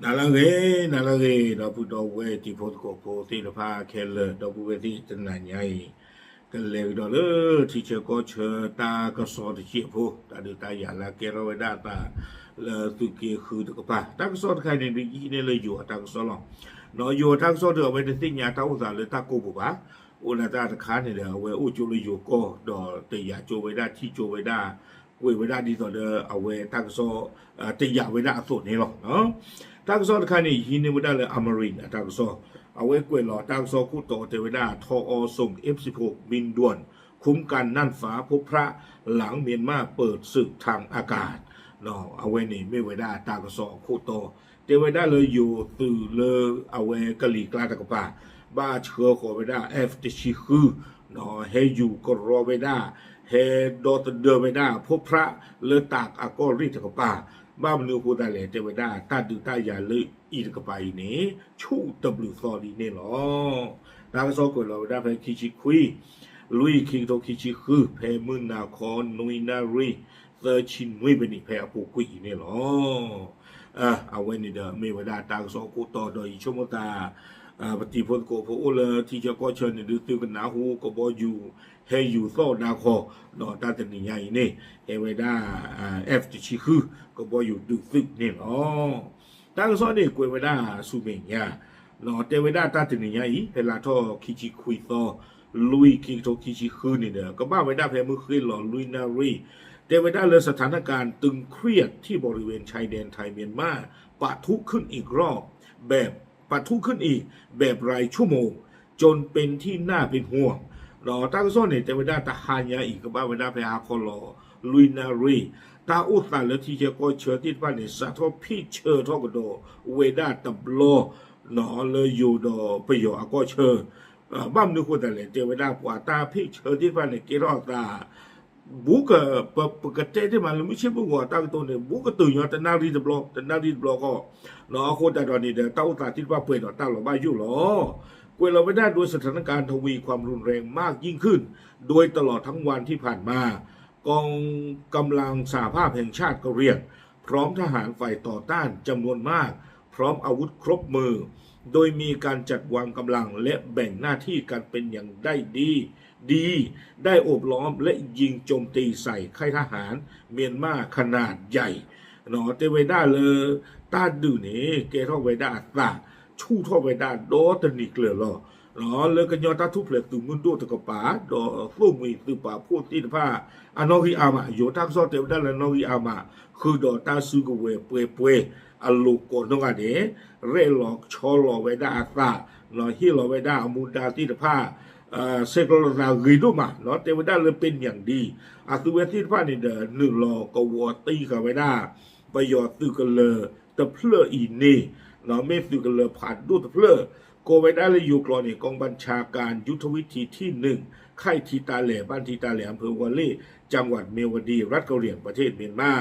နၤလၢအဂ့ၤ, နၤလၢအဂ့ၤ, ဒီပုၢ်ဒီဝဲၢ်တံၤဖိသကိးဖိသ့ၣ်တဖၣ်ခဲလၢာ်, ဒီပုၢ်ဝဲၢ်သ့ၣ်တနၤညါအံၤ ကလဲၤကဒီးလၢထံဆၢကီၢ်ဆၢတၢ်ကစီၣ်တစဲးဖိ, တၢ်ဒုးတၢ်ယၤလၢအကဲထီၣ်ဝဲဒၣ်အသးလၢသုးက့ဃုတကပၤ, တၢ်ကစီၣ်တခါန့ၣ် ဒုးယဟံးန့ၢ်လၢယိၤအတၢ်ကစီၣ်လီၤ. ယိၤအတၢ်ကစီၣ်ဒီးအဝဲတသ့ၣ်ညါတၢ်အိၣ်သးလၢတၢ်ကိၢ်ပူၤဘၣ်. အိၣ်ဒၣ်တၢ်တခါန့ၣ်ဒီး အဝဲအိၣ်ကၠိလၢယိၤကီၢ် ဒီးတယာ်ကၠိဝဲဒၣ် ထံၣ်ကၠိဝဲဒၣ် ကွဲးဝဲဒၣ်ဒ်သိးဒီးအဝဲတၢ်ကစီၣ် တယာ်ဝဲဒၣ်အသိးန့ၣ်လီၤ. တၢ်ကစီၣ်တခါန့ၣ် ယဟံးန့ၢ်ဝဲဒၣ်လၢ Amarin အတၢ်ကစီၣ်, အဝဲကွဲးလီၤတၢ်ကစီၣ်ခိၣ်တီတဲဝဲဒၣ် ทอ.ส่ง เอฟสิบหก บินด่วน คุ้มกันน่านฟ้าพบพระหลังเมียนมาเปิดศึกทางอากาศ အဝဲန့ၣ်မ့ၢ်ဝဲဒၣ်တၢ်ကစီၣ်အခိၣ်တီ, တဲဝဲဒၣ်လၢယိၤသုးလၢအဝဲကလံၤကျါတကပၤ ဘၣ်ဆှၢဃီၤဝဲဒၣ် F တဆံဃု ဟဲယူၤကရီဝဲဒၣ်, ဟဲဒီသဒၢဝဲဒၣ် พบพระ လၢတၢ်အကီၢ်ရ့ၣ်တကပၤ, ဘၣ်မနုၤအဃိသတးလဲၣ် တဲဝဲဒၣ်တၢ်ဒုးတၢ်ယၤလၢအံၤတကပၤအံၤန့ၣ် ဆူၣ်တဘျုးသီလံန့ၣ်လီၤ. တၢ်ကစီၣ်ကွဲးလီၤဝဲဒၣ်ဖဲခံဆံခွံ လွံၢ် ခံကထိခံဆံဃု ဖဲမုၢ်နၤခီနွံနၣ်ရံၣ် သၢဆံနွံမံးနံး ဖဲအပူၤကွံာ်အံၤန့ၣ်လီၤ. အဝဲန့ၣ်ဒီးမ့ၢ်ဝဲဒၣ်တၢ်ကစီၣ်အခိၣ်တီဒီး ယဆိကမိၣ်သး ပတံၤဖိသကိးဖိအိၣ်လၢထံဆၢကီၢ်ဆၢန့ၣ် ဒုးသုကနၢ်ဟူကဘီယူၤ ဟဲယူၤသီၣ်ဒါခီ ဒီးတၢ်တနံၤညါအံၤန့ၣ် ဟဲဝဲဒၣ် F တဆံဃု ကဘီယူၤဒုးသုးန့ၣ်လီၤ. တၢ်ကစီၣ်န့ၣ်ကွဲးဝဲဒၣ်ဆူမဲာ်ညါ တဲဝဲဒၣ်တၢ်တနံၤညါအံၤ ဖဲလါထီၣ်ခံဆံခွံသီ လွံၢ် ခံကထိခံဆံဃုန့ၣ်ဒီး ကဘၣ်ဝဲဒၣ်ဖဲမုၢ်ဃ့ၢ်လီၤလွံၢ်နၣ်ရံၣ်, တဲဝဲဒၣ်လၢ สถานการณ์ตึงเครียดที่บริเวณชายแดนไทยเมียนมาปะทุขึ้นอีกรอบแบบ ปะทุขึ้นอีกแบบรายชั่วโมง จนเป็นที่น่าเป็นห่วง ဒီးတၢ်ကစီၣ်န့ၣ် တဲဝဲဒၣ်တဟါညါအံၤ ကဘၣ်ဝဲဒၣ်ဖဲဟါခီလီၤလွံၢ်နၣ်ရံၣ်, တၢ်အိၣ်သးလၢထံဆၢကီၢ်ဆၢသ့ၣ်တဖၣ်န့ၣ် စးထီၣ်ဖ့ၣ်ဆၢထီၣ်ကဒီးဝဲဒၣ်တဘျီ လၢယိၤဒီးပယီၤအကီၢ်ဆၢ, ဘၣ်မနုၤအဃိသတးလဲၣ် တဲဝဲဒၣ်ပှၤတၢ်ဖ့ၣ်ဆၢသ့ၣ်တဖၣ်န့ၣ် ကဲထီၣ်အသး ဘူးက ပ ပကတဲသ့ၣ်မးလၢမုၢ်ဆ့ၣ်မုၢ်ဂီၤအတၢ်ကတိၤန့ၣ် ဘူးကတုၤညီတနၣ်ရံၣ်တဘျီ တနၣ်ရံၣ်တဘျီဃီ, အဃိသတးဒီးန့ၣ်ဒီး တၢ်အိၣ်သးသ့ၣ်တဖၣ်ပှဲၤဒီးတၢ်လီၤဘၣ်ယိၣ်လီၤ. ကွဲးလီၤဝဲဒၣ် โดยสถานการณ์ทวีความรุนแรงมากยิ่งขึ้น โดยตลอดทั้งวันที่ผ่านมา กองกำลังสหภาพแห่งชาติกะเหรี่ยง พร้อมทหารฝ่ายต่อต้านจำนวนมาก พร้อมอาวุธครบมือ โดยมีการจัดวางกำลังและแบ่งหน้าที่กันเป็นอย่างได้ดี ดี ได้โอบล้อมและยิงโจมตีใส่ค่ายทหารเมียนมาขนาดใหญ่ တဲဝဲဒၣ်လၢ တၢ်ဒုးန့ၣ် ကဲထီၣ်ဝဲဒၣ်အသး ဆူၣ်ထီၣ်ဝဲဒၣ်ဒီတနံၤကျၢၤလီၤ. လၢကညီတၢ်ထူၣ်ဖျဲးသုးမုၢ်ဒိၣ်တကပၤ ဒီးသိၣ်မှံၤသုးပာ်ဖှိၣ်သ့ၣ်တဖၣ် အနီၣ်ဂံၢ်အါမး ယိၤတၢ်ကစီၣ်တဲဝဲဒၣ်လၢနီၣ်ဂံၢ်အါမး ဃုာ်ဒီးတၢ်စုကဝဲၤပှဲၤပှဲၤအလိၤကိးနီၢ်ဂၤဒဲး ရဲၣ်လီၤဆီလီၤဝဲဒၣ်အသး ဟ့ၣ်လီၤဝဲဒၣ်အမူဒါသ့ၣ်တဖၣ် ဆဲးကျိးလိာ်သးဂ့ၤဒိၣ်မး တဲဝဲဒၣ်လၢ เป็นอย่างดี အသုဝဲသ့ၣ်တဖၣ်န့ၣ်ဒီး နုာ်လီၤကဝီၤတံၢ်ဃာ်ဝဲဒၣ် ပယီၤသုးကလၢၤတဖျၢၣ်အံၤန့ၣ် မ့ၢ်သုးကလၢၤဖးဒိၣ်တဖျၢၣ် ကိးဝဲဒၣ်လၢယိၤကျိာ်န့ၣ် กองบัญชาการยุทธวิธีที่หนึ่ง ค่ายทีตาแหล่ บ้านทีตาแหล่ อำเภอวาเล่ จังหวัดเมียวดี รัฐกะเหรี่ยง ประเทศเมียนมา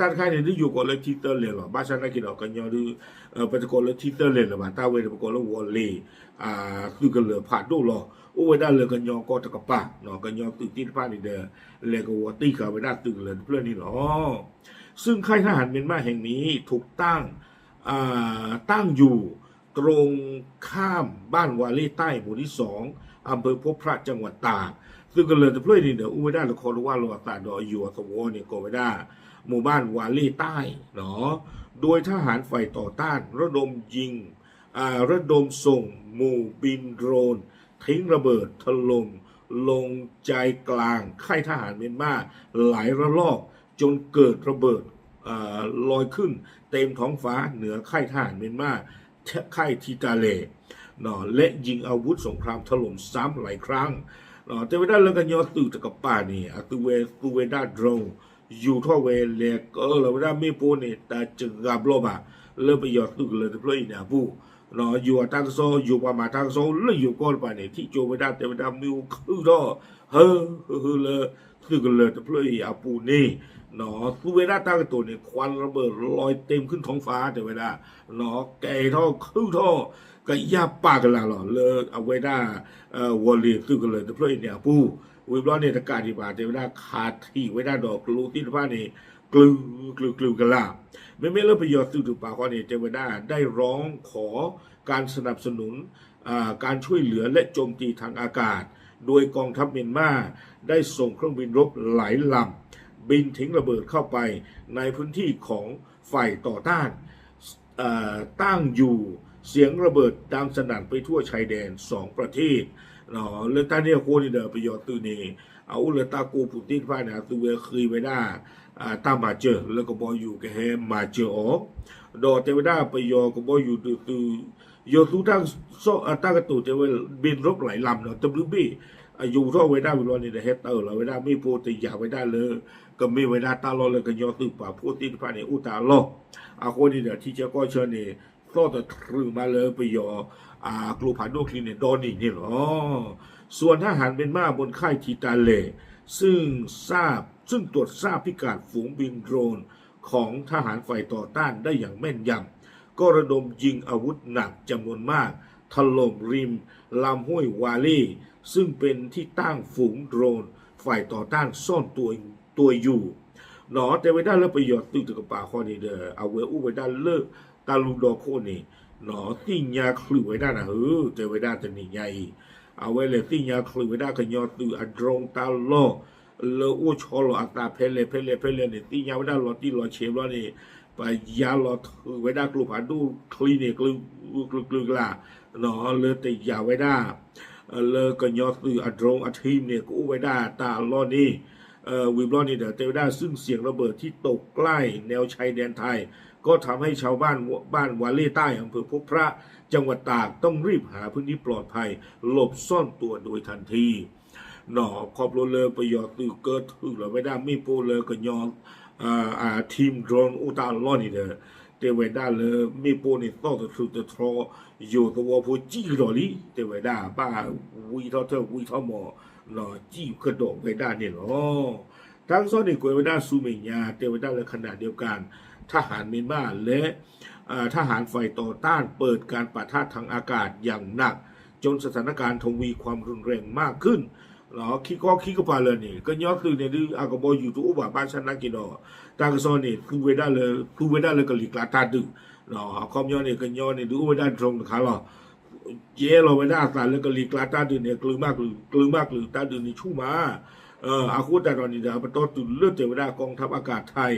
တၢ်တခါန့ၣ် ဒုးယိၤကိးလၢထံသၢလဲၢ်လီၤ. ဘၣ်ဆၣ်သနာ်က့ဒီး ကညီဒုး ပတကိးလၢထံသၢလဲၢ်လၢၤဘၣ်, တၢ်ဝဲန့ၣ်ပကိးလၢဝီၤလ့ၤ သုးကလၢၤဖးဒိၣ်လီၤ. အိၣ်ဝဲဒၣ်လၢကညီကီၢ်တကပၤ, ကညီသုးသ့ၣ်တဖၣ်န့ၣ်ဒီး လဲၤကဝီၤတံၢ်ဃာ်ဝဲဒၣ်သုးကလၢၤတဖျၢၣ်န့ၣ်လီၤ. ซึ่งค่ายทหารเมียนมาแห่งนี้ถูกตั้ง อ่า ตั้งอยู่ตรงข้ามบ้านวาเล่ใต้หมู่ที่สอง อำเภอพบพระ จังหวัดตาก သုးကလၢၤတဖျၢၣ်အံၤန့ၣ်ဒီး အိၣ်ဝဲဒၣ်လၢခီတဝၢ်လိာ်အသးဒီးယိၤအသဝီန့ၣ် ကိးဝဲဒၣ် หมู่บ้านวาเล่ใต้ โดยทหารฝ่ายต่อต้านระดมยิง อ่า ระดมส่งหมู่บินโดรนทิ้งระเบิดถล่มลงใจกลางค่ายทหารเมียนมาหลายระลอก จนเกิดระเบิด เอ่อ ลอยขึ้นเต็มท้องฟ้าเหนือค่ายทหารเมียนมา ค่ายทีตาเล เนาะ และยิงอาวุธสงครามถล่มซ้ำหลายครั้ง เนาะ တဲဝဲဒၣ်လၢကညီသုးတကပၤန့ၣ် အသုဝဲ သုဝဲဒၣ် drone ယူၤထီၣ်ဝဲ လဲၤကလီၤဝဲဒၣ်မ့ၣ်ပိၢ်န့ၣ် တစှၤဘျီဘၣ် လၢပယီၤသုးကလၢၤတဖျၢၣ်အံၤန့ၣ်အပူၤ ယိၤအတၢ်ကစီၣ် ယိၤပှၤမၤတၢ်ကစီၣ်လၢယိၤကီၢ်တပၤန့ၣ် ထံၣ်ကၠိဝဲဒၣ် တဲဝဲဒၣ်မ့ၣ်အူခုၣ်ထီၣ် ဟၢ ဟၢ ဟၢ လၢ သုးကလၢၤတဖျၢၣ်အံၤအပူၤန့ၣ် သူဝဲဒၣ်တၢ်ကတိၤန့ၣ် ควันระเบิดลอยเต็มขึ้นท้องฟ้า တဲဝဲဒၣ် ကဲထီၣ်ခုၣ်ထီၣ် ကယၢ်ပာ်ကလာ်လီၤ လၢအဝဲဒၣ် ဝီၤလ့ၤသုးကလၢၤတဖျၢၣ်အံၤန့ၣ်အပူၤ ဝံၤဘျီန့ၣ် တကးဒံးဘၣ် တဲဝဲဒၣ် ခးထံးဝဲဒၣ်ဒီးကျိသ့ၣ်တဖၣ်န့ၣ် ကလုာ်ကလုာ်ကလုာ်ကလာ်, မ့မ့ၢ်လၢပယီၤသုးတကပၤဃီန့ၣ် တဲဝဲဒၣ် ได้ร้องขอการสนับสนุน อ่า การช่วยเหลือและโจมตีทางอากาศ โดยกองทัพเมียนมาได้ส่งเครื่องบินรบหลายลำบินทิ้งระเบิดเข้าไปในพื้นที่ของฝ่ายต่อต้าน เอ่อ ตั้งอยู่ เสียงระเบิดดังสนั่นไปทั่วชายแดนสองประเทศ လၢတၢ်န့ၣ်အဃိန့ၣ်ဒီး ပယီၤသုးန့ၣ် အအိၣ်လၢတၢ်ကိးပူၤသ့ၣ်တဖၣ်န့ၣ် အသုဝဲဃ့ဝဲဒၣ် တၢ်မၤစၢၤလၢကဘီယူၤကဟဲမၤစၢၤအီၤ, ဒီးတဲဝဲဒၣ်ပယီၤကဘီယူၤဒုးသုး ယိၤသူတၢ်ကစီၣ် တၢ်ကတိၤတဲဝဲ ဘ့ၣ်ရူးပျဲလၢ်နီၤ တဘျုးဘ့ၣ် အယိၤထီၣ်ဝဲဒၣ်ဝံၤလီၤန့ၣ်ဒီး ဟဲတၢၢ်လီၤဝဲဒၣ်မ့ၣ်ပိၢ်တယာ်ဝဲဒၣ်လၢ ကမ့ၢ်ဝဲဒၣ်တၢ်လီၢ်လၢကညီသုးပာ်ဖှိၣ်သ့ၣ်တဖၣ်န့ၣ် အိၣ်တၢ်အလီၢ်, အဃိန့ၣ်ဒီး ထံဆၢကီၢ်ဆၢန့ၣ် သီၣ်တထြုးမးလၢပယီၤ အကျိဖးဒိၣ်ချံန့ၣ် ဒီနံၤန့ၣ်လီၤ. ส่วนทหารเมียนมาบนค่ายทีตาแหล่ซึ่งทราบ ซึ่งตรวจทราบพิกัดฝูงบินโดรนของทหารฝ่ายต่อต้านได้อย่างแม่นยำ ก็ระดมยิงอาวุธหนักจำนวนมาก ถล่มริมลำห้วยวาเล่ ซึ่งเป็นที่ตั้งฝูงโดรนฝ่ายต่อต้านซ่อนตัว ตัวอยู่ နီၤ တဲဝဲဒၣ်လၢပယီၤသုးတကပၤဃီန့ၣ်ဒီး အဝဲအိၣ်ဝဲဒၣ်လၢတၢ်လူၢ်ဒီခိၣ်န့ၣ် နီၤ သ့ၣ်ညါချုးဝဲဒၣ်နၤဧၢ တဲဝဲဒၣ်တနံၤညါအံၤ အဝဲလဲၤသ့ၣ်ညါချုးဝဲဒၣ်ကညီသုးအ drone တၢ်လီၢ် လၢအိၣ်ဆီလီၤအသးဖဲလဲၣ်ဖဲလဲၣ်ဖဲလဲၣ်န့ၣ် သ့ၣ်ညါဝဲဒၣ်လီၤတံၢ်လီၤဆဲးဘျီန့ၣ် ပယါလီၤထုးဝဲဒၣ်ကျိဖးဒိၣ်ချံန့ၣ် ကျုကျုကျုကျါ နီၤ လၢတယာ်ဝဲဒၣ် လၢကညီသုးအ drone အ team န့ၣ် ကအိၣ်ဝဲဒၣ်တၢ်အလီၢ်န့ၣ် ဝံၤဘျီန့ၣ်ဒီး တဲဝဲဒၣ် ซึ่งเสียงระเบิดที่ตกใกล้แนวชายแดนไทย ก็ทำให้ชาวบ้านบ้านวาเล่ใต้ อำเภอพบพระ จังหวัดตาก ต้องรีบหาพื้นที่ปลอดภัยหลบซ่อนตัวโดยทันที နီၤ ခီဖျိလၢပယီၤသုးကထုးလီၤဝဲဒၣ်မ့ၣ်ပိၢ်လၢကညီ team drone အိၣ်တၢ်အလီၢ်န့ၣ်ဒီး တဲဝဲဒၣ်လၢမ့ၣ်ပိၢ်န့ၣ်သီၣ်တထြုးတထြီ ယိၤသဝီဖိစံၣ်ကဒီးလံ တဲဝဲဒၣ် ဘၣ်ဝံထီၣ်ထၢၣ်ဝံထီၣ်မီၤ စံၣ်ကဒီးဝဲဒၣ်န့ၣ်လီၤ. တၢ်ကစီၣ်န့ၣ်ကွဲးဝဲဒၣ်ဆူမဲာ်ညါ တဲဝဲဒၣ်လၢ ขณะเดียวกัน ทหารเมียนมาและ ทหารฝ่ายต่อต้านเปิดการปะทะทางอากาศอย่างหนัก จนสถานการณ์ทวีความรุนแรงมากขึ้น ခံခီခံကပၤလၢာ်န့ၣ် ကညီသုးန့ၣ်ဒုး အကဘီယူၤတအိၣ်ဘၣ် ဘၣ်ဆၣ်နာ်က့ၤဒီး တၢ်ကစီၣ်န့ၣ် သူဝဲဒၣ်လၢ သူဝဲဒၣ်လၢကလံၤကျါတၢ်ဒုး အခီပညီန့ၣ် ကညီန့ၣ်ဒုးအိၣ်ဝဲဒၣ် drone တခါလီၤ ယဲလီၤဝဲဒၣ်အသးလၢကလံၤကျါတၢ်ဒုးန့ၣ် ကျုးမးကျုး ကျုးမးကျုး တၢ်ဒုးန့ၣ်ဆူၣ်မး အဃိသတးဒီးန့ၣ်ဒီး ပတီၢ်တုၤလၢတဲဝဲဒၣ် กองทัพอากาศไทย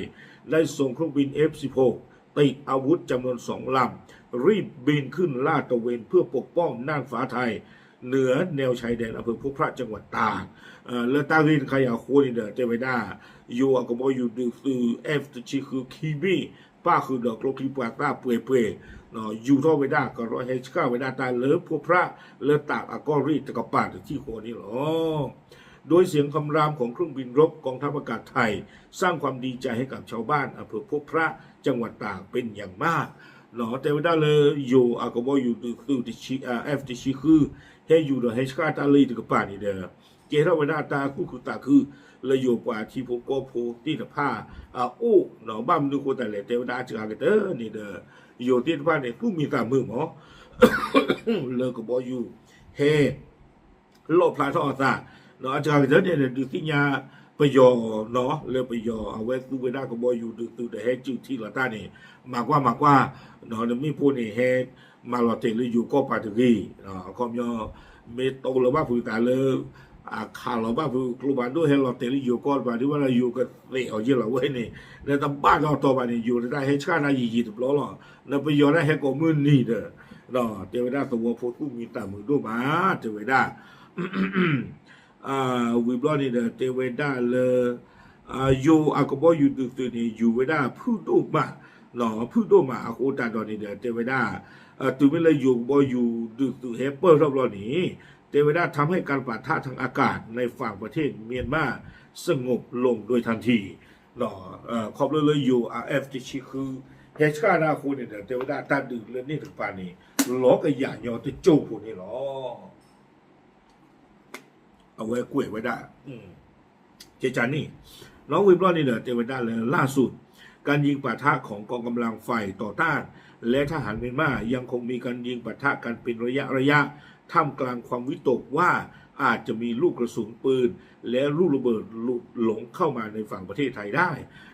ได้ส่งเครื่องบิน เอฟสิบหก ติดอาวุธจำนวนสองลำ รีบบินขึ้นลาดตระเวนเพื่อปกป้องน่านฟ้าไทย เหนือแนวชายแดนอำเภอพบพระ จังหวัดตาก လၢတၢ်ဂ့ၢ်တခါအံၤအဃိန့ၣ်ဒီး တဲဝဲဒၣ် ယိၤအကဘီယူၤဒုးသုး F တဆံဃု ခံဘ့ၣ် ပၣ်ဃုာ်ဒီးကျိချံပှၤသၣ်ပှဲၤပှဲၤ ယူၤထီၣ်ဝဲဒၣ် ကရီဟဲဆှၣ်ဝဲဒၣ်တၢ်လၢ พบพระ လၢတၢးအကီၢ်ရ့ၣ်တကပၤတထံၣ်ဃီန့ၣ်လီၤ โดยเสียงคำรามของเครื่องบินรบกองทัพอากาศไทย สร้างความดีใจให้กับชาวบ้านอำเภอพบพระ จังหวัดตากเป็นอย่างมาก နီၤ တဲဝဲဒၣ်လၢ ယိၤအကဘီယူၤဒုးသုး F တဆံဃု ဟဲယူၤဒီးဟဲဆှၣ်တၢ်လၢအံၤတကပၤန့ၣ်ဒီး ကဲထီၣ်ဝဲဒၣ်တၢ်သူၣ်ခုသးခု လၢယိၤပှၤထံဖိကီၢ်ဖိသ့ၣ်တဖၣ်အအိၣ် ဘၣ်မနုၤအဃိသတးလဲၣ် တဲဝဲဒၣ်အစှၤကတၢၢ်န့ၣ်ဒီး ယိၤသ့ၣ်တဖၣ်န့ၣ် သူၣ်မံသးမုာ်မး လၢကဘီယူၤဟဲ လီၣ်ဖျါထီၣ်အသး အစှၤကတၢၢ်န့ၣ် ဒုးသ့ၣ်ညါပယီၤနီၤ လၢပယီၤအဝဲသူဝဲဒၣ်ကဘီယူၤဒုးသုးဒီးဟဲစူၤထံလီၤတၢ်န့ၣ် မၤကွၢ်မၤကွၢ် နမ့ၣ်ပိၢ်န့ၣ် ဟဲမၤလီၤတဲာ်လၢယိၤကီၢ်ပၤတဂ့ၤ အခီပညီ မ့ၢ်တိလီၤဘၣ်ဖုးသးလၢ အခးလီၤဘၣ်ဖုးကျိဖးဒိၣ်ဟဲလီၤတဲာ်လၢယိၤကီၢ်တပၤဒ်ဝဲဒၣ် ယိၤကသဲးအီၤယဲၢ်လီၤဝဲန့ၣ် နတဘၣ်ဒီးတီၤဘၣ်န့ၣ် ယိၤတဒၣ်ဟဲဆှၣ်နၤယံာ်ယံာ်တဘျီလီၤ နပယီၤဒၣ်ဟဲကိးမုၢ်နံၤဒီး တဲဝဲဒၣ်သဝီဖိသူၣ်မံသးမုာ်ဒိၣ်မး တဲဝဲဒၣ် ဝံၤဘျီန့ၣ်ဒီး တဲဝဲဒၣ်လၢ ယိၤအကဘီယူၤဒုးသုးန့ၣ် ယူၤဝဲဒၣ်ဖုၣ်ဒိၣ်မး ဖုၣ်ဒိၣ်မးအဃိသတးဒီးန့ၣ်ဒီး တဲဝဲဒၣ် တုၤမ့ၢ်လၢယိၤကဘီယူၤဒုးသုးဟဲပၢၢ်ထီၣ်ဘျီန့ၣ် တဲဝဲဒၣ် ทำให้การปะทะทางอากาศในฝั่งประเทศเมียนมาสงบลงโดยทันที ခီဖျိလၢယိၤအ F တဆံဃု ဟဲဆှၣ်တၢ်အဃိန့ၣ်ဒီး တဲဝဲဒၣ်တၢ်ဒုးလၢန့ၣ်တကပၤန့ၣ် လီၤကယၤညီတစိၢ်ဖိန့ၣ်လီၤ အဝဲကွဲးဝဲဒၣ် ကဲကန့ၣ် နီၣ်ဝံၤဘျီန့ၣ်ဒီး တဲဝဲဒၣ်လၢ ล่าสุด การยิงปะทะของกองกำลังฝ่ายต่อต้าน และทหารเมียนมา ยังคงมีการยิงปะทะกันเป็นระยะระยะ ท่ามกลางความวิตกว่า อาจจะมีลูกกระสุนปืนและลูกระเบิดหลุดหลงเข้ามาในฝั่งประเทศไทยได้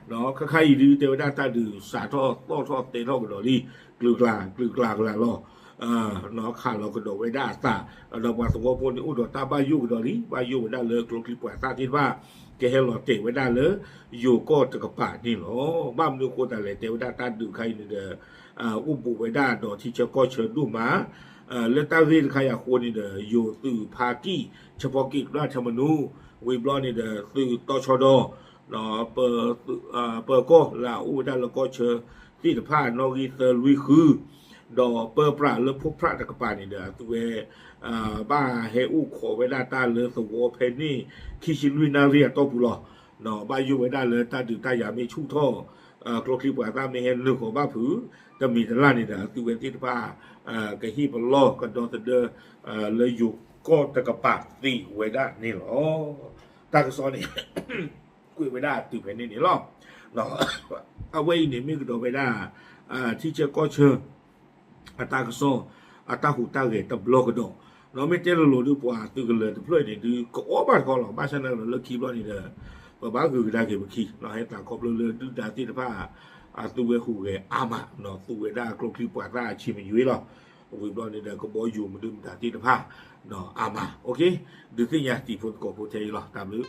เนาะ ခဲခါအံၤဒုးတဲဝဲဒၣ်တၢ်ဒုးစးထီၣ်သီၣ်ထီၣ်တဲထီၣ်ကဒီးလံ ကျုၤကျါ ကျုၤကျါကလာ်လီၤ ခးလီၤကဒီးဝဲဒၣ်အသး ဒီးပှၤသဝီဖိန့ၣ်အိၣ်ဒီးတၢ်ဘၣ်ယိၣ်ကဒီးလံ ဘၣ်ယိၣ်ဝဲဒၣ်လၢကျိချံပှၤသၣ်သ့ၣ်တဖၣ် ကဟဲလီၤတဲာ်ဝဲဒၣ်လၢ ယိၤကီၢ်တကပၤန့ၣ်လီၤ. ဘၣ်မနုၤအဃိသတးလဲၣ် တဲဝဲဒၣ်တၢ်ဒုးခါအံၤန့ၣ်ဒီး အိၣ်ဘူးဝဲဒၣ်ဒီးထံဆၢကီၢ်ဆၢဒိၣ်မး လၢတၢ်ဂ့ၢ်တခါအံၤအဃိန့ၣ်ဒီး ယိၤသုးဖါကံၣ် ဆၢဖီက့ၤကျၢၢ်ထၢမနူ ဝံၤဘျီန့ၣ်ဒီး သုးတီဆှီဒီ ပၢၤကီၢ်လၢအအိၣ်ဝဲဒၣ်လၢကီၢ်ဆၢသ့ၣ်တဖၣ် နီၣ်ဂံၢ်သၢလွံၢ်ဃု ဒီးပၢပြးလၢဖိဖြးတကပၤန့ၣ်ဒီး အသုဝဲ ဘၣ်ဟဲအိၣ်ခိးဝဲဒၣ်တၢ်လၢသဝီဖဲန့ၣ် ခံဆံလွံၢ်နၣ်ရံၣ်အတီၢ်ပူၤလီၤ. ဘၣ်ယိၣ်ဝဲဒၣ်လၢတၢ်ဒုးတၢ်ယၤမ့ၢ်ဆူၣ်ထီၣ် ကျိချံပှၤသၣ်မ့ၢ်ဟဲနုာ်ဃီၤဘၣ်ဖုး တမံၤတလၢ်န့ၣ်ဒီး အသုဝဲသ့ၣ်တဖၣ် ကဟ့ၣ်ပလီၢ်ကဒီသဒၢ လၢယိၤကီၢ်တကပၤသ့ဝဲဒၣ်န့ၣ်လီၤ. တၢ်ကစီၣ်န့ၣ် ကွဲးဝဲဒၣ်တုၤဖဲန့ၣ်န့ၣ်လီၤ. အဝဲအံၤန့ၣ်မ့ၢ်ကဒီးဝဲဒၣ် ထံဆၢကီၢ်ဆၢ အတၢ်ကစီၣ် အတၢ်ဟူးတၢ်ဂဲၤတဘျီကဒီး, ဒီးမ့ၢ်တဲလိၤလိၤဒုး ပှၤသုးကလၢၤတဖျၢၣ်န့ၣ်ဒုး ကအီၣ်ဘၣ်တခီလီၤ. ဘၣ်ဆၣ်န့ၣ်ဒီးလၢခံဘျီန့ၣ်ဒီး ပဘၣ်ဂုာ်ကဒါက့ၤပခံ ဟဲသးခီဖျိလၢဒုၣ်ဒါသ့ၣ်တဖၣ် အသုဝဲဟူးဂဲၤအါမး သူဝဲဒၣ်ကျိချံပှၤသၣ်အဆံးမယွ့လီၤ. ဝံၤဘျီန့ၣ်ဒီး ကဘီယူၤမနုၤမတၤသ့ၣ်တဖၣ် အါမး ဒုးသ့ၣ်ညါတံၤဖိသကိးဖိထဲအံၤလီၤ. တၢ်ဘျုး